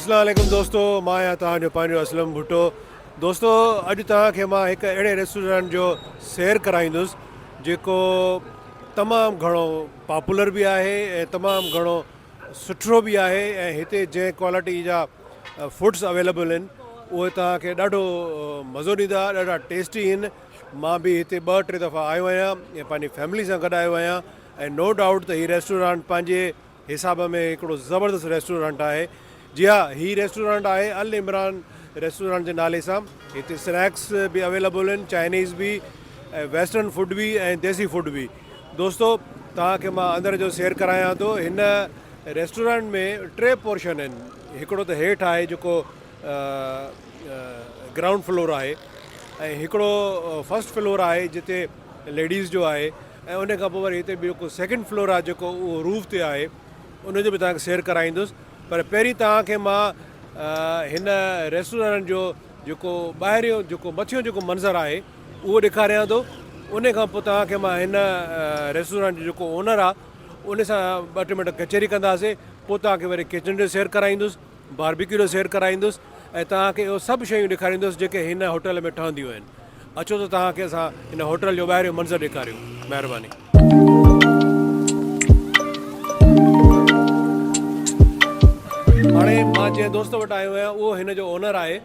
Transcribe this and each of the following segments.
اسلام عليڪم دوستو مان آهيان توهان جو پنهنجو اسلم ڀٽو دوستو اڄ توهان کي مان هڪ اهڙي ريسٽورنٽ جو سير ڪرائيندس جيڪو تمام گهڻو پاپولر به آهي ۽ تمام گهڻو سٺو به آهي ۽ هتي جنهن ڪوالٽي جا فوڊس اويليبل آهن اهي توهان کي ڏاڍو مزو ڏيندا ڏاڍا ٽيسٽي آهن مان به هتي ٻه ٽي دفعا آيو آهيان ۽ پنهنجي فيملي سان گڏ آيو آهيان ۽ نو ڊائوٽ ته هي ريسٽورنٽ پنهنجي حساب ۾ هڪڙو زبردست ريسٽورنٽ آهي جي ها هي ريسٽورنٽ آهي العمران ريسٽورنٽ جي نالي سان هتي سنيڪس به اويليبل آهن چائنيز به ۽ ويسٽرن فوڊ به ۽ ديسي فوڊ به دوستو توهان کي مان اندر جو سير ڪرايان ٿو هن ريسٽورنٽ ۾ ٽي پورشن آهن هڪڙو ته هيٺ آهي جيڪو گرائونڊ فلور آهي ۽ هڪڙو فرسٽ فلور آهي جتي ليڊيز جو آهي ۽ ان کان پوء وري هتي ٻيو ڪو سيڪنڊ فلور آهي جيڪو اهو روف تي آهي ان جو به توهان کي سير ڪرائيندس پر پهرين توهان کي مان هن ريسٽورنٽ جو جيڪو ٻاهريون جيڪو مٿيون جيڪو منظر آهي اهو ڏيکاريان ٿو ان کان پوء توهان کي مان هن ريسٽورنٽ جو جيڪو اونر آهي ان سان ٻه ٽي منٽ ڪچهري ڪنداسي پوء توهان کي وري ڪچن جو سير ڪرائيندس باربيڪيو جو سير ڪرائيندس ۽ توهان کي اهو سڀ شيون ڏيکاريندس جيڪي هن هوٽل ۾ ٺهنديون آهن. اچو ته توهان کي اسان هن هوٽل جو ٻاهريون منظر ڏيکاريون. مهرباني. هاڻي مان جنهن دوست وٽ آيو آهيان اهو هن جو اونر آهي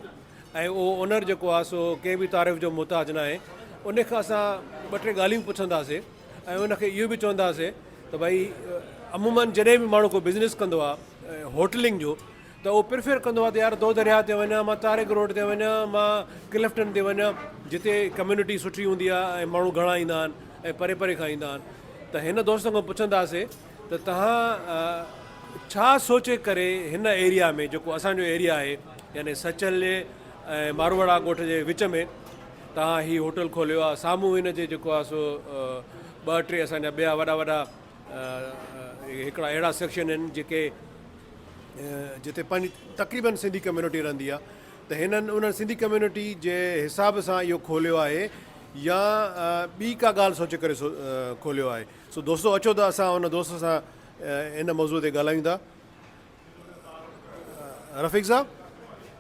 ۽ اهو اونر جيڪو آهي سو ڪنهن به تعارف جو محتاج ناهي. ان کان اسان ٻه ٽي ڳالهيون پڇنداسين ۽ ان کي اهو به چونداسين ته ڀائي عموماً جڏهن به ماڻهو ڪو بزنس ڪندو آهي هوٽلنگ جو ته اهو پريفر ڪندو آهي ته يار دو درياء تي وڃان مان طارق روڊ تي وڃان مان ڪلفٽن تي وڃان جتي ڪميونٽي سٺي هوندي آهي ۽ ماڻهو گهڻا ايندا آهن ۽ پري پري کان ايندا آهن ته هن دوست کان پڇنداسي ته تهان ڇا سوچي ڪري هن ايريا ۾ جيڪو اسانجو ايريا آهي يعني سچل جي ۽ ماروئڙا ڳوٺ جي وچ ۾ تهان هي هوٽل کوليو آهي سامهون هن جي جيڪو آهي سو ٻه ٽي اسانجا ٻيا وڏا وڏا هڪڙا اهڙا سيڪشن آهن جيڪي جتي پنهنجي تقريبن سنڌي ڪميونٽي رهندي آهي ته هنن ان سنڌي ڪميونٽي جي حساب سان اهو کوليو آهي يا ٻي ڪا ڳالهه سوچي ڪري کوليو آهي سو دوستو اچو ته اسان ان دوست سان ان موضوع تي ڳالهايون ٿا رفيق صاحب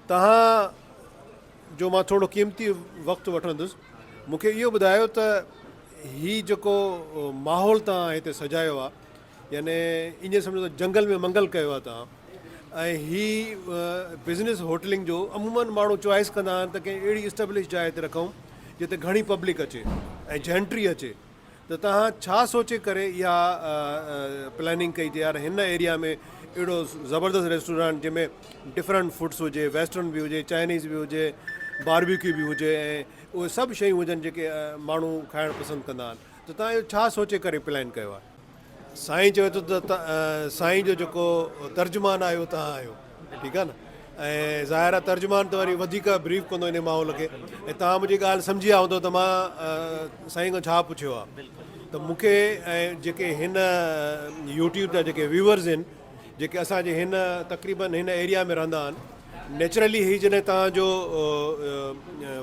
تهان جو مان ٿورو قيمتي وقت وٺندس مون کي اهو ٻڌايو ته هي جيڪو ماحول تهان هتي سجايو آهي يعني ائين سمجهو ته جنگل ۾ منگل ڪيو آهي توهان ۽ هي بزنس هوٽلنگ جو عموماً ماڻهو چوائس ڪندا آهن ته ڪنهن اهڙي اسٽيبلش جاء تي رکون جتي گهڻي پبلڪ اچي ۽ جينٽري اچي ته توهان ڇا سوچي ڪري اها پلاننگ ڪئي ته يار هن ايريا ۾ اهڙو زبردست ريسٽورانٽ جنهن ۾ ڊفرنٽ فوڊس هجي ويسٽرن به هجي چائنيز به هجي باربيڪيو به هجي ۽ اهي سڀ شيون هجن جيڪي ماڻهو کائڻ پسند ڪندا آهن ته توهان اهو ڇا سوچي ڪري پلان ڪيو آهي؟ سائين چوي ٿو ته سائين جو جيڪو ترجمان آهي اهو توهان آهيو ٺيڪ آهي نه ۽ ظاهر آهي ترجمان ته وري وڌيڪ بريف ڪندو ان ماحول کي ۽ توهان منهنجي ڳالهه سمجهي ويا هوندو ته مان سائين کان ڇا پڇيو آهي ته مون کي ۽ جيڪي هن يوٽيوب جا جيڪي ويورز آهن جيڪي اسان جي هن تقريبن هن ايريا ۾ رهندا آهن نيچرلي هي جڏهن توهان جو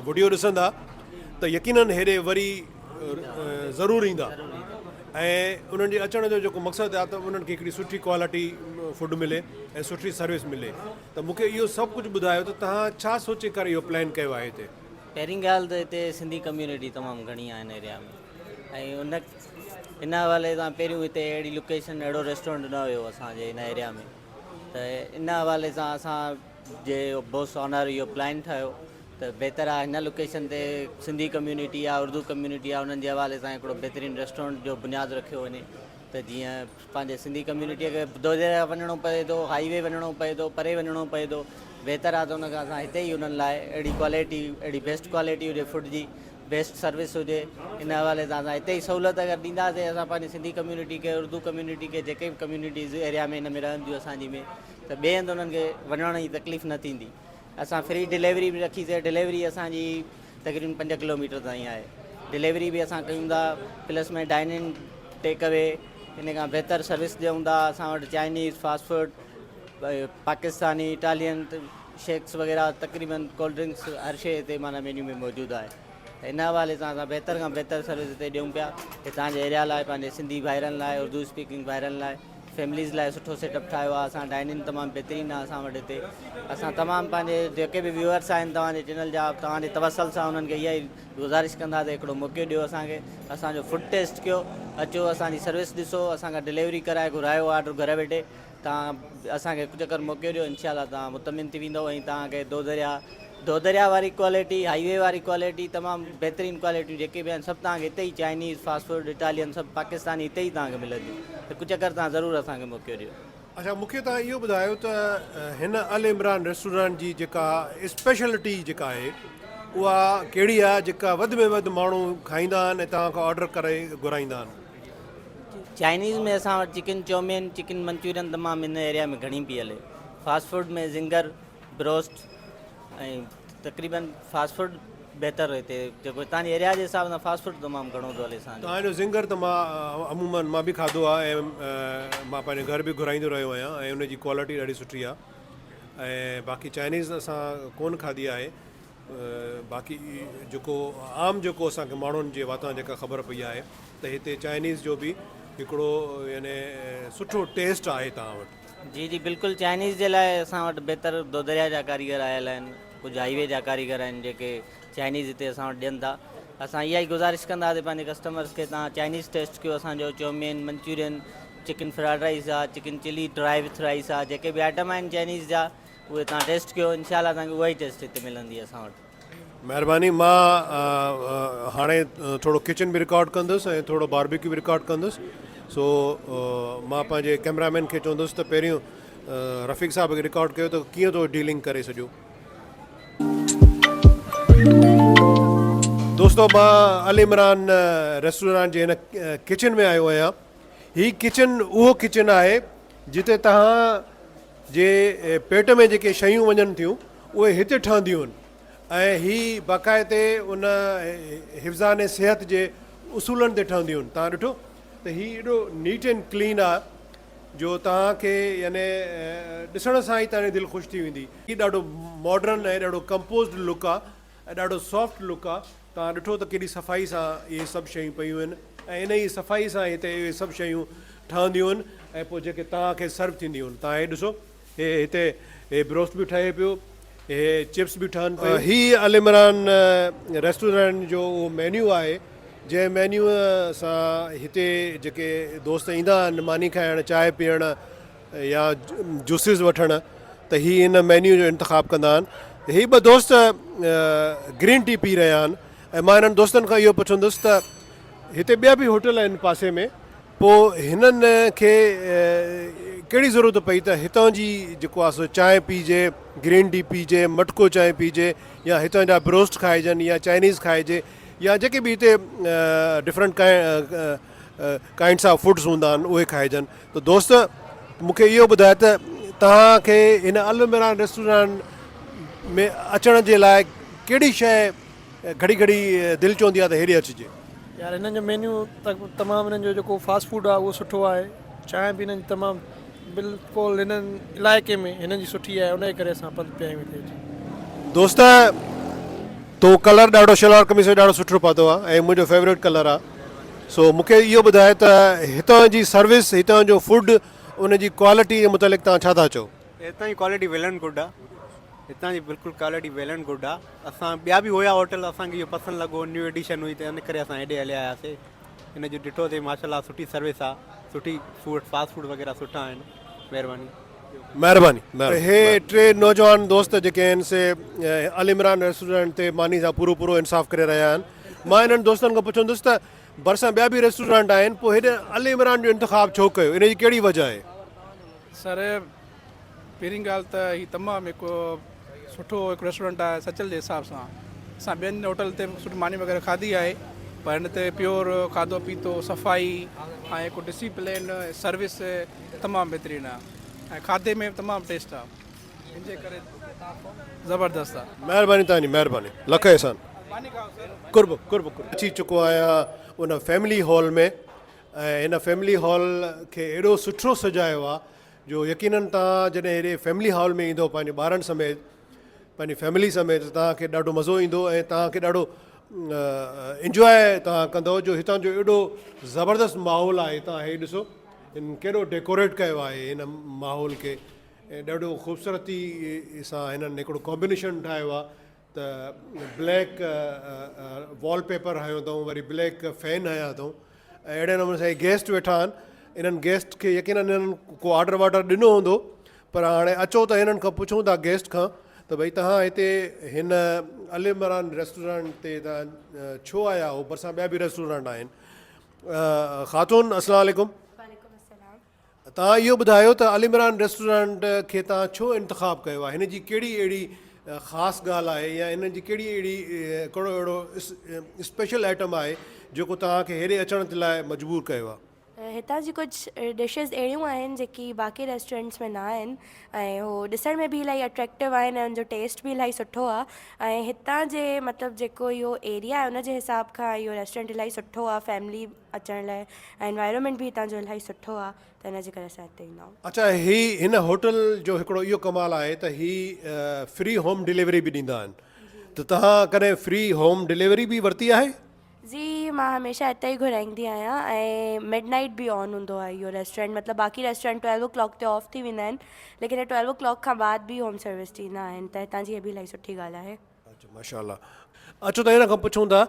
وڊيو ڏسندا ته يقينن هيڏي وري ضرور ايندا ۽ انهن جي اچڻ جو جيڪو مقصد آهي ته انهن کي هڪڙي سٺي ڪوالٽي فوڊ ملي ۽ سٺي سروس ملي ته مون کي اهو سڀ ڪجهه ٻڌايو ته توهان ڇا سوچي ڪري اهو پلان ڪيو آهي هتي. پهرين ڳالهه ته هتي سنڌي ڪميونٽي تمام گهڻي آهي هن ايريا ۾ ۽ ان ان حوالي سان پهريون هتي اهڙي لوڪيشن اهڙو ريسٽورنٽ نه هيو اسان جي هن ايريا ۾ ته ان حوالي سان اسان جي بوس آنر اهو پلان ٺاهيو ته بهتر آهي هن لوڪيشن تي سنڌي ڪميونٽي آهي اردو ڪميونٽي آهي انهن جي حوالي سان هڪڙو بهترين ريسٽورنٽ جو بنياد رکيو وڃي ته جيئن پنهنجي سنڌي ڪميونٽي کي دوزيرا وڃڻو پئي ٿو هائي وي وڃڻو پئي ٿو پري وڃڻو پئي ٿو بهتر آهي ته ان کان اسان هتي ئي انهن لاء اهڙي ڪوالٽي اهڙي بيسٽ ڪوالٽي هجي فوڊ جي بيسٽ سروس هجي ان حوالي سان اسان هتي ئي سهولت اگر ڏينداسين اسان پنهنجي سنڌي ڪميونٽي کي اردو ڪميونٽي کي جيڪي به ڪميونٽيز ايريا ۾ هن ۾ رهن ٿيون اسان جي ۾ ته ٻئي هنڌ انهن کي وڃڻ جي تڪليف نه ٿيندي اسان فري ڊليوري به رکي سي ڊليوري اسان جي تقريبن پنج ڪلو ميٽر تائين آهي ڊليوري به اسان ڪيون ٿا پلس ۾ ڊائننگ ٽيڪ اوي ان کان بهتر سروس ڏيون ٿا اسان وٽ Chinese fast food Pakistani Italian shakes وغيره تقريبن ڪولڊ ڊرنڪس هر شيء هتي معنيٰ مينيو ۾ موجود آهي ته ان حوالي سان اسان بهتر کان بهتر سروس هتي ڏيون پيا هتان جي ايريا لاء پنهنجي سنڌي ڀائرن لاء اردو اسپيڪنگ ڀائرن لاء. فيمليز لاء سٺو سيٽ اپ ٺاهيو آهي اسان ڊائننگ تمام بهترين آهي اسان وٽ هتي اسان تمام پنهنجي جيڪي به ويوئرس آهن توهان جي چينل جا توهان جي توسل سان انهن کي اها ئي گذارش ڪندا ته هڪڙو موقعو ڏيو اسان کي اسان جو فوڊ ٽيسٽ ڪيو اچو اسان جي سروس ڏسو اسان کان ڊليوري ڪرائي گهرايو آرڊر گهر ويٺي توهان اسان کي هڪ چڪر موقعو ڏيو انشاء الله توهان مطمئن ٿي ويندو ۽ توهان کي دودريا دودريا واري ڪوالٽي هائي وي واري ڪوالٽي تمام بهترين ڪوالٽيون جيڪي به آهن سڀ توهان کي هتي ئي چائنيز فاسٽ فوڊ اٽالين سڀ پاڪستاني هتي ئي توهان کي ملنديون هڪ چڪر توهان ضرور اسان کي موقعو ڏيو. اڇا مون کي توهان اهو ٻڌايو ته هن العمران ريسٽورانٽ جي جيڪا اسپيشلٽي جيڪا آهي اها ڪهڙي آهي جيڪا وڌ ۾ وڌ ماڻهو کائيندا آهن ۽ توهان کان آرڊر ڪري گهرائيندا آهن. چائنيز ۾ اسان وٽ چڪن چومين چڪن منچورين تمام هن ايريا ۾ گهڻي پئي هلي فاسٽ فوڊ ۾ زنگر بروسٽ ۽ تقريبن فاسٽ فوڊ بهتر هتي جيڪو هتان جي ايريا جي حساب سان فاسٽ فوڊ تمام گهڻو ٿو هلي اسان جو. توهان جو زنگر ته مان عموماً مان به کاڌو آهي ۽ مان پنهنجي گهر به گهرائيندو رهيو آهيان ۽ ان جي ڪوالٽي ڏاڍي سٺي آهي ۽ باقي چائنيز اسان ڪونه کاڌي آهي باقي جيڪو عام جيڪو اسان کي ماڻهن جي واتان جيڪا خبر پئي آهي ته هتي چائنيز جو به هڪڙو يعني سٺو ٽيسٽ آهي توهان وٽ. جي جي بلڪل چائنيز جي لاء اسان وٽ بهتر دودريا جا ڪاريگر آيل آهن ڪجهه هائي وي جا ڪاريگر آهن جيڪي چائنيز هتي اسان وٽ ڏين ٿا اسان اها ئي گذارش ڪنداسين پنهنجي ڪسٽمرس کي تان چائنيز ٽيسٽ ڪيو اسان جو chow mein Manchurian chicken fried rice آ chicken chilli dry with rice آ جيڪي به آئٽم آهن چائنيز جا اهي تان ٽيسٽ ڪيو انشاء الله تان کي اها ئي ٽيسٽ هتي ملندي اسان وٽ. مهرباني مان هاڻي ٿورو ڪچن به رڪارڊ ڪندس ۽ ٿورو باربيڪيو به رڪارڊ ڪندس سو مان پنهنجي ڪئميرا مين کي چوندس ته پهريون رفيق صاحب کي رڪارڊ ڪيو ته ڪيئن ٿو ڊيلنگ ڪري سڄو. دوستو مان العمران ريسٽورانٽ جي هن ڪچن ۾ آيو آهيان هي ڪچن اهو ڪچن آهي جتي توهان جي پيٽ ۾ جيڪي شيون وڃن ٿيون اهي هتي ٺهنديون آهن ۽ هي باقاعدي ان حفظان صحت جي اصولن تي ٺهنديون آهن توهان ڏٺو ته هي ايڏو نيٽ اينڊ ڪلين آهي جو توهان کي يعني ڏسڻ سان ئي توهان جي دل خوش ٿي ويندي. هي ڏاڍو ماڊرن ۽ ڏاڍو ڪمپوزڊ لڪ آ ۽ ڏاڍو سافٽ لڪ آ. توهان ڏٺو ته ڪيڏي صفائي سان اهي سڀ شيون پيون آهن ۽ انهي صفائي سان هتي اهي سڀ شيون ٺهنديون آهن ۽ پوء جيڪي توهان کي سرو ٿينديون آهن. توهان هي ڏسو هي هتي هي بروسٽ به ٺهي پيو هي چپس به ٺهن پيون. هي العمران ريسٽورنٽ جو اهو مينيو آهي جنهن مينيو سان هتي جيڪي دوست ايندا آهن ماني کائڻ چانهه پيئڻ يا جوسز وٺڻ ته هي ان مينيو جو انتخاب ڪندا آهن. هي ٻه دوست گرين ٽي پي رهيا آهن ۽ مان انهن دوستن کان اهو پڇندس ته هتي ٻيا به هوٽل آهن پاسي ۾ پوء هنن کي ڪهڙي ضرورت پئي ته هتان جي جيڪو آهي سو چانهه پيجي، گرين ٽي پيجي، مٽڪو چانهه پيجي يا هتان جا بروسٽ کائجن يا چائنيز کائجي يا جيڪي به هتي ڊفرنٽ ڪائنڊس آف فوڊس هوندا آهن اهي کائجن ته دوست مون کي اهو ٻڌاء ته توهان کي هن الميران ريسٽورانٽ ۾ اچڻ جي لاء ڪهڙي شيء گهڙي گهڙي دل چوندي آهي ته هيڏي اچجي. يار هنن جو مينيو ته تمام هنن جو جيڪو فاسٽ فوڊ آهي اهو سٺو آهي چانهه به هنن جي تمام بلڪل هنن علائقي ۾ هنن جي سٺي آهي ان جي ڪري اسان پنڌ پيا آهيون هتي اچي. دوست تو ڪلر ڏاڍو شلوار قميص جو ڏاڍو سٺو پاتو آهي ۽ منهنجو فيوريٽ ڪلر آهي سو مون کي اهو ٻڌاء ته هتان جي سروس هتان جو فوڊ ان جي ڪوالٽي جي متعلق توهان ڇا ٿا چئو. هتان جي ڪوالٽي ويل اينڊ گڊ آ هتان جي بلڪل ڪوالٽي ويل اينڊ گڊ آ اسان ٻيا به هيا هوٽل اسان کي اهو پسند لڳو نيو ايڊيشن هئي ته ان ڪري اسان هيڏي هليا آياسي ان جو ڏٺو سي ماشاءالله سٺي سروس آ سٺي فوڊ فاسٽ فوڊ وغيره سٺا آهن مهرباني. مهرباني هي ٽي نوجوان دوست جيڪي آهن سي العمران ريسٽورنٽ تي ماني سان پورو پورو انصاف ڪري رهيا آهن مان انهن دوستن کان پڇندس ته ڀرسان ٻيا به ريسٽورنٽ آهن پوء هيڏي العمران جو انتخاب ڇو ڪيو ان جي ڪهڙي وجه آهي. سر پهرين ڳالهه ته هي تمام هڪ سٺو هڪ ريسٽورنٽ آهي سچل جي حساب سان اسان ٻين هوٽل تي به سٺي ماني وغيره کاڌي آهي پر هن تي پيور کاڌو پيتو صفائي ۽ هڪ ڊسيپلين سروس تمام بهترين آهي ۽ کاڌي ۾ به تمام ٽيسٽ آهي ان جي ڪري زبردست آهي. مهرباني توهان جي مهرباني لک احسان قرب قرب قرب. اچي چڪو آهيان ان فيملي هال ۾ ۽ هن فيملي هال کي ايڏو سٺو سجايو آهي جو يقينن توهان جڏهن هيڏي فيملي هال ۾ ايندو پنهنجي ٻارن سميت پنهنجي فيملي سميت توهان کي ڏاڍو مزو ايندو ۽ توهان کي ڏاڍو انجواء توهان ڪندو جو هتان جو ايڏو زبردست ماحول آهي توهان هي ڏسو. هن ڪيڏو ڊيڪوريٽ ڪيو آهي هن ماحول کي ۽ ڏاڍو خوبصورتي سان هنن هڪڙو ڪامبينيشن ٺاهيو آهي ته بليڪ وال پيپر هنيو اٿئون وري بليڪ فين هنيا اٿئون ۽ اهڙي نموني سان هي گيسٽ ويٺا آهن انهن گيسٽ کي يقينن انهن ڪو آرڊر وارڊر ڏنو هوندو پر هاڻي اچو ته هنن کان پڇون ٿا گيسٽ کان ته ڀئي توهان هتي هن العمران ريسٽورنٽ تي توهان ڇو آيا آهو ڀرسان ٻيا به ريسٽورنٽ آهن خاتون السلام عليڪم وعليڪم السلام توهان اهو ٻڌايو ته العمران ريسٽورنٽ کي توهان ڇو انتخاب ڪيو آهي هن جي ڪهڙي اهڙي خاص ڳالهه آهي يا هن جي ڪهڙي اهڙي ڪهڙو اهڙو اسپيشل آئٽم آهي جيڪو توهان کي هيڏي اچڻ جي لاء مجبور ڪيو آهي. هتان جي ڪجهه ڊشز اهڙيون آهن جيڪي باقي ريسٽورنٽس ۾ نه آهن ۽ هو ڏسڻ ۾ به الاهي اٽريڪٽو آهن ۽ ان جو ٽيسٽ به الاهي سٺو آهي ۽ هتان جي مطلب جيڪو اهو ايريا آهي ان جي حساب کان اهو ريسٽورنٽ الاهي سٺو آهي فيملي اچڻ لاء ۽ انوائرمينٽ به هتان جو الاهي سٺو آ ته ان جي ڪري اسان هتي ايندا آهيون. اڇا هي هن هوٽل جو هڪڙو اهو ڪمال آهي ته هي فري هوم ڊليوري به ڏيندا آهن ته توهان ڪڏهن فري هوم ڊليوري به ورتي آهي؟ جي مان هميشه هتي ئي گهرائيندي آهيان ۽ مڊ نائيٽ به آن هوندو آهي اهو ريسٽورنٽ مطلب باقي ريسٽورنٽ ٽويلو او ڪلاڪ تي آف ٿي ويندا آهن ليڪن هي ٽويلو او ڪلاڪ کان بعد به هوم سروس ڏيندا آهن ته هتان جي هي به الاهي سٺي ڳالهه آهي. اچا ماشاء الله اچو ته هن کان پڇون ٿا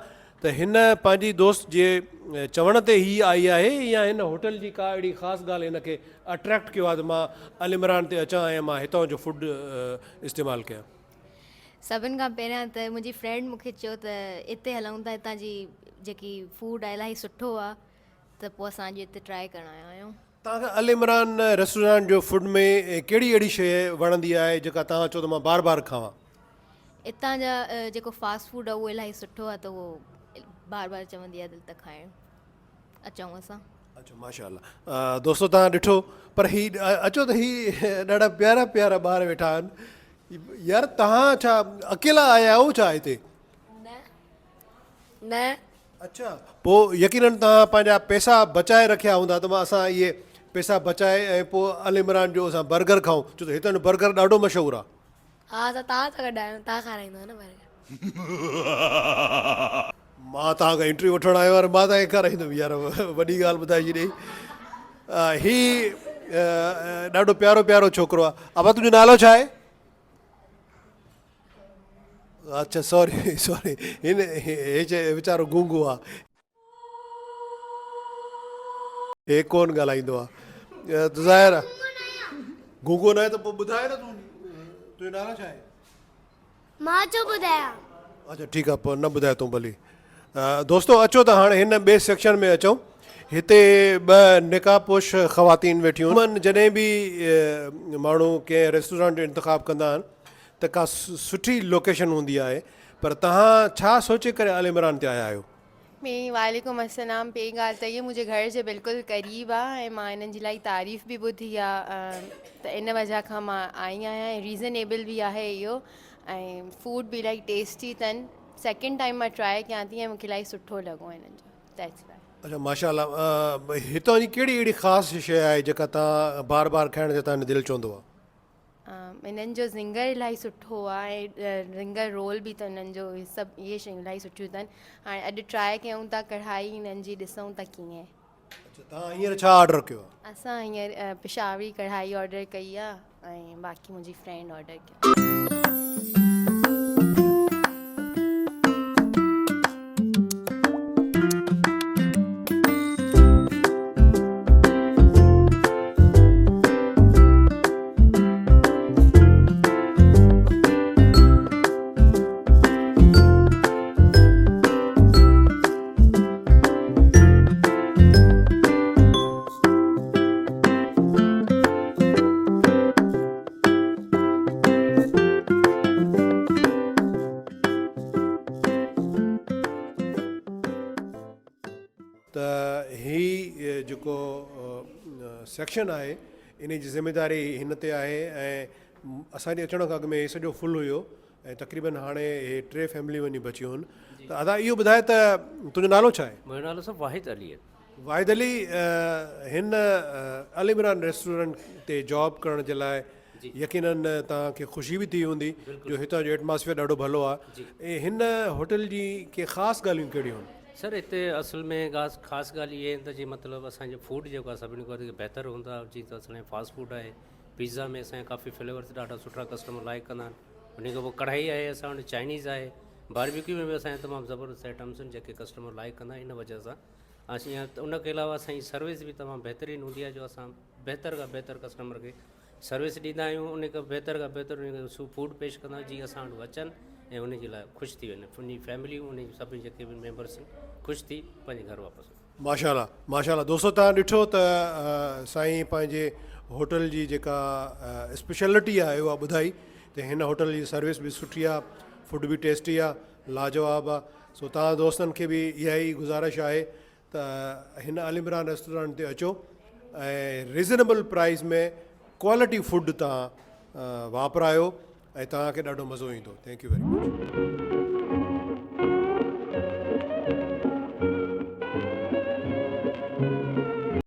ته هن پنهنجي دوست جي چوڻ تي هي آئي آهي يا هن هوٽل جي ڪا اهڙي خاص ڳالهه هن کي اٽريڪٽ ڪيو آهي ته مان العمران تي اچان ۽ مان هتان جو فوڊ استعمال ڪيان. سڀن کان پهريان ته منهنجي فرينڊ مون کي چيو ته اتي هلون ٿا هتان جي جيڪي فوڊ آهي الاهي سٺو آهي ته پوء اسان اڄ هتي ٽرائي ڪرڻ آيا آهيون. توهان کي العمران ريسٽورانٽ جو فوڊ ۾ ڪهڙي اهڙي شيء وڻندي آهي جيڪا توهان چئو ته مان بار بار کاوان؟ اتان جا جيڪو فاسٽ فوڊ آهي اهو الاهي سٺو آهي ته اهو بار بار چوندي آهي دل ته کائڻ اچون اسان. اچو ماشاء الله دوستو توهان ڏٺو پر هي اچو ته هي ڏاڍا پيارا پيارا ٻار ويٺا آهن يار توهان ڇا اڪيلا آيا آهيو ڇا هتي؟ نه نه. اڇا پوء يقينن توهان پنهنجا پئسا بچائي رکيا هوندا ته مان اسان اهي پئسا بچائي ۽ پوء العمران جو اسان برگر کائون ڇو ته هتان جو برگر ڏاڍو مشهور آهي. ها اسان توهان سان گڏ آهيون توهان کارائيندؤ نه برگر. مان توهان کان انٽرويو وٺڻ آيو آهيان مان توهان کي کارائيندم يار وڏي ڳالهه ٻڌائي ڇڏيئي هي ڏاڍو پيارو پيارو ڇوڪرو آهي ابا تنهنجو نالو ڇا آهي؟ اڇا سوري سوري هن هي چي ويچارو گونگو آ هي ڪون ڳالهائيندو آ ته ظاهر آ گونگو نه آهي ته پوء ٻڌاء نه تون تنهنجو نالو ڇا آهي؟ مان ڇو ٻڌايان؟ اڇا ٺيڪ آ پوء نه ٻڌاء تون ڀلي. دوستو اچو ته هاڻي هن ٻئي سيڪشن ۾ اچون. هتي ٻه نقاب پوش خواتين ويٺيون آهن. عموماً جڏهن به ماڻهو ڪنهن ريسٽورانٽ جو انتخاب ڪندا آهن ته ڪا سٺي لوڪيشن هوندي آهي پر توهان ڇا سوچي ڪري آل عمران تي آيا آهيو؟ مين وعليڪم السلام پهرين ڳالهه ته اهي منهنجي گهر جي بلڪل قريب آ ۽ مان انهن جي الاهي تعريف به ٻڌي آ ته ان وجه کان مان آئي آهيان ۽ ريزنيبل به آهي اهو ۽ فوڊ به الاهي ٽيسٽي اٿن سيڪنڊ ٽائيم مان ٽرائي ڪيان ٿي ۽ مونکي الاهي سٺو لڳو انهن جو that's واء. اڇا ماشاء الله هتان جي ڪهڙي اهڙي خاص شيء آهي جيڪا توهان بار بار کائڻ تي توهان جو دل چوندو آ؟ انهن جو زنگر الاهي سٺو آ ۽ زنگر رول به ته انهن جو اهي سڀ اهي شيون الاهي سٺيون اٿن هاڻي اڄ ٽرائي ڪيون ٿا ڪڙهائي انهن جي ڏسون ٿا ڪيئن آهي. اڇا توهان هينئر ڇا آرڊر ڪيو آ؟ اسان هينئر پشاوري ڪڙهائي آرڊر ڪئي آ ۽ باقي منهنجي فرينڊ آرڊر ڪيو. ته هي جيڪو سيڪشن آهي انهي جي ذميداري هن تي آهي ۽ اسان جي اچڻ کان اڳ ۾ هي سڄو فل هيو ۽ تقريبن هاڻي هي ٽي فيمليون وڃي بچيون آهن ته ادا اهو ٻڌاء ته تنهنجو نالو ڇا آهي؟ منهنجو نالو صاحب واحد علي آهي. واحد علي هن العمران ريسٽورنٽ تي جاب ڪرڻ جي لاء يقينن توهان کي خوشي به ٿي هوندي جو هتان جو ايٽماسفيئر ڏاڍو ڀلو آهي هن هوٽل جي ڪي خاص ڳالهيون ڪهڙيون آهن؟ سر هتي اصل ۾ خاص ڳالهه اها آهي ته جي مطلب اسان جو فوڊ جيڪو آهي سڀني کان وڌيڪ بهتر هوندو آهي جيئن ته اسان جو فاسٽ فوڊ آهي پيزا ۾ اسان جا ڪافي فليورس ڏاڍا سٺا ڪسٽمر لائڪ ڪندا آهن ان کان پوء ڪڙهائي آهي اسان وٽ چائنيز آهي باربيڪيو ۾ به اسان جا تمام زبردست آئٽمس آهن جيڪي ڪسٽمر لائڪ ڪندا آهن ان وجه سان اسين ان کي علاوه اسان جي سروس به تمام بهترين هوندي آهي جو اسان بهتر کان بهتر ڪسٽمر کي سروس ڏيندا آهيون ان کان بهتر کان بهتر ان کي فوڊ پيش ڪندا آهيون جيئن اسان وٽ اچن ۽ ان جي لاء خوش ٿي وڃن ان جي فيمليون ان جي سڀني جيڪي به ميمبرس آهن خوش ٿي پنهنجي گهر واپس وڃن. ماشاءالله ماشاءالله دوستو توهان ڏٺو ته سائين پنهنجي هوٽل جي جيڪا اسپيشلٽي آهي اها ٻڌائي ته هن هوٽل جي سروس به سٺي آهي فوڊ به ٽيسٽي آهي لاجواب آهي سو توهان دوستن کي به اها ئي گذارش آهي ته هن العمران ريسٽورنٽ تي اچو ۽ ريزنيبل پرائس ۾ ڪوالٽي فوڊ توهان واپرايو ۽ توهان کي ڏاڍو مزو ايندو thank you very much.